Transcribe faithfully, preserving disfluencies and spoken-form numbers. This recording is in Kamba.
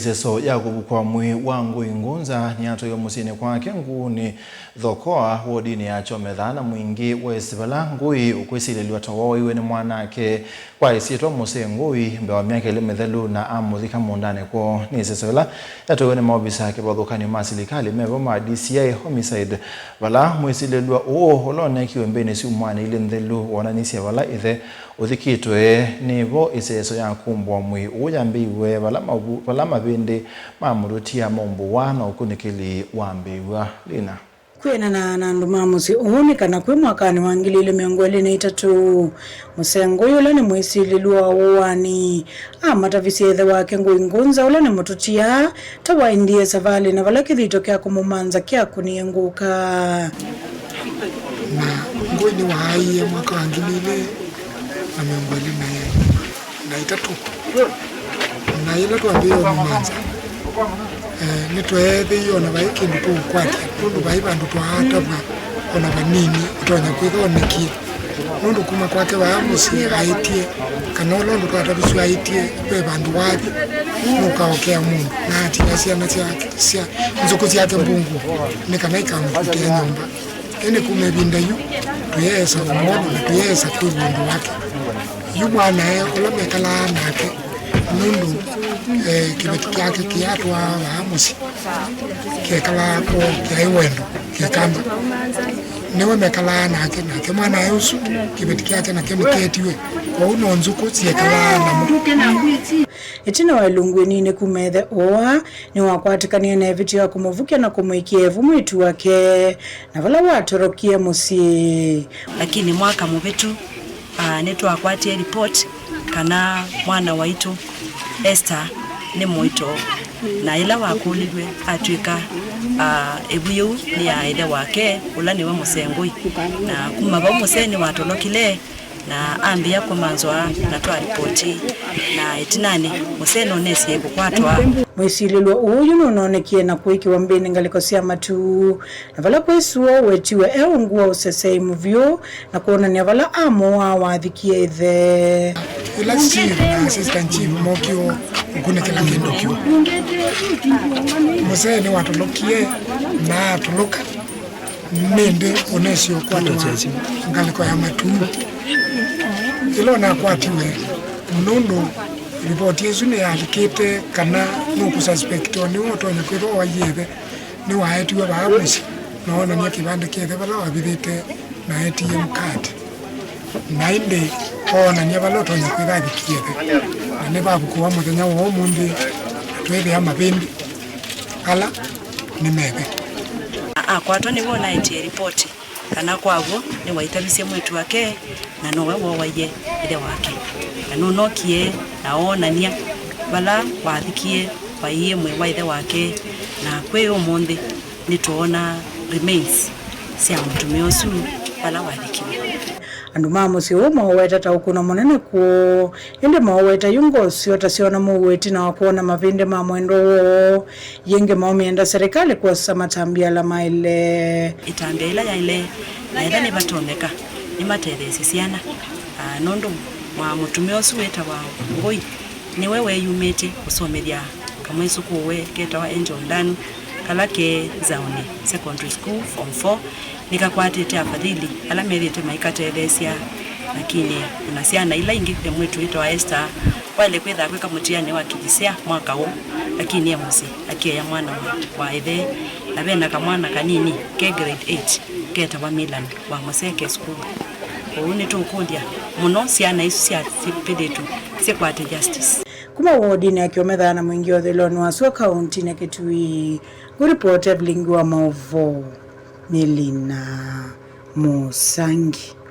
Ĩseso ya kũvukwa mwĩĩ wa Ngũi Ngunza nĩyatwaiwe mũsyĩnĩ kwake Nguunĩ Thokoa, wodinĩ ya Kyometha na Mwingĩ West, vala Ngũi ũkwĩsilĩlw'a ta wooiwe nĩ mwanake kwa ĩsyĩtwa Mũsee Ngũi mbee wa myaka ĩlĩ mĩthelu na amũthika mũũndanĩ kwoo. Nĩ ĩseso ĩla yatwaiwe nĩ maovisa kĩvathũkany'o ma silikalĩ mevo ma D C I Homicide, vala mwĩsilĩlw'a ũũ ũla ũneekiwe mbeenĩ syumwanĩ ilĩ nthelu woonanisye vala ĩthe ũthikĩtwe. Nĩvo ĩseso ya kũmbũa mwĩĩ ũũ yambĩĩiwe, vala mavu-, vala mavĩndĩ ma mũtũtia maumbũwa na ũkunĩkĩli wambĩĩw'a. Lina. Kwĩanana na andũ ma mũsyĩ ũũ, nĩ kana kwĩ mwakanĩ wa ngili ilĩ mĩongo ĩlĩ na itatũ, Mũsee Ngũi ũla nĩ mwĩsilĩlw'a wa ũaani amatavisye ĩthe wake Ngũi Ngunza ũla nĩ mũtũtia ta waendie savalĩ, na vala kĩthito kya kũmũmanza kyakũnie ngũka. Na Ngũi nĩwaaie mwaka wa ngili ilĩ na mĩongo ĩlĩ na ĩtatũ, na yĩla twambĩĩe ũmũmanza, eh, nĩtweethĩie o na vai kĩndũ tũũkwatya, nũndũ vai vandũ twaatavw'a o na vanini ũtonya kwĩthwa onekie. Nũndũ kuma kwake vaa mũsyĩ aĩtye, kana ũla ũndũ twatavisw'e aĩtye, ve vandũ wathi, nũkaokea mũndũ, na atia syana syake, sya nzũkũ syake mbungũo, nĩ kana ikamũvutĩe nyũmba. Ĩndĩ kuma ĩvinda yu, tũyeesa kũmwona na tũyeesa kwĩw'a ũndũ wake. Yu mwanae ũla mekalaa nake, nũndũ, eh, kĩveti kyake kĩatwaa vaa mũsyĩ, kyekalaa kwoo, kyaĩ wendo kĩkamba. Nĩwe mekalaa nake, nake mwanae ũsu kĩveti kyake nakyo nĩketiwe, kwoou no nzũkũ syekalaa namo. Ĩtina wa ĩlungu ĩnini kuma ĩthe ũa, nĩwakwatĩkanie na ĩvĩtyo ya kũmũvukya na kũmũĩkĩa ĩvu mwĩĩtu wake, na vala watorokie mũsyĩ. Lakini mwaka mũvĩtu, ah, nĩtwakwatie report kana mwana waitũ Esther nĩ mũito, na ĩla wakũlilw'e atw'ĩka, ah, ĩvu yĩu nĩ ya ĩthe wake, ũla nĩwe Mũsee Ngũi. Na kuma vau mũsee nĩwatolokile, na ambĩĩa kũmanzwa na twa ripoti, na ĩtinanĩ mũsee nũnesie kũkwatwa. Mwĩsilĩlw'a ũũ yu nũnonekie na kũĩkĩwa mbĩnĩ ngalĩko sya matu, na vala kwĩ sua wetiwe e ungu wa ũsesei mũvyũ na kwonany'a vala amũaa wathikie ĩthe. Ĩla chief na assistant chief mokie ũkunĩkĩla kĩndũ kĩu, mũsee nĩwatũlũkie na atũlũka. Nĩndĩ ũnesi ũkwatĩwa ngalĩko ya matu. Ĩla ũnakwatiwe, nũndũ ripoti ĩsu nĩyalikĩte kana nũkũsuspectiwa nĩwe ũtonya kwĩthwa waie ĩthe, nĩwaetiwe vaa mũsyĩ na oonany'a kĩvandĩ kya ĩthe vala wavithĩte na A T M card. Na ĩndĩ oonany'a vala ũtonya kwĩtha avikie ĩthe. Na nĩvavukũwa mũthenya wa ũmũnthĩ, na twĩthĩa mavĩndĩ ala nĩ meve. Akwatwa nĩw'o ũnaetie ripoti kana kwa w'o nĩwaitavisye mwĩĩtu wake na nowe wooaie ĩthe wake. Na nũnokie na oonany'a vala wathikie, waiie mwĩĩ wa ĩthe wake, na kwĩ ũmũnthĩ nĩtwoona remains sya mũtumĩa ũsu vala wathikiwe. Andũ ma mũsyĩ ũũ maũweta ta ũkũno mũnene kwoo, ĩndĩ maũweta yu ngoo syoo ta syoona mũuo ĩtina wa kwona mavĩndĩ ma mwendwa woo. Yĩngĩ maũmĩenda serĩkalĩ kwosa matambya ala maĩle. Ĩtambya ĩla yaĩle, na ĩla nĩvatonyeka, nĩmatetheesye syana, ah, nũndũ mwa mũtumĩa ũsu wĩtawa Ngũi nĩwe weeyumĩtye kũsomethya kamwĩsũkũũwe ketawa Angel Ndanu, kala ke Nzaũnĩ Secondary School, Form four, nĩkakwatĩte afadhili ala methĩĩtwe maikatetheesya, lakini ona syana ila ingĩ, ve mwĩĩtu wĩtawa Esther, waĩle kwĩthaa kwĩka mũtiani wa kĩlĩsea mwaka ũũ, lakini e mũsyĩ akĩea mwana wa, wa ĩthe, na ve na kamwana kanini ke grade eight ketawa Milan wa Mũseke School. Kwoou nĩtũkũlya mũno syana isu sya sipĩlĩtu sikwate justice. Kuma wodinĩ ya Kyometha na Mwingĩ ũthĩlonĩ wa sua kaũntinĩ ya Kitui, ngũripoti Evelyn wa maũvoo, Melina Mũsangi.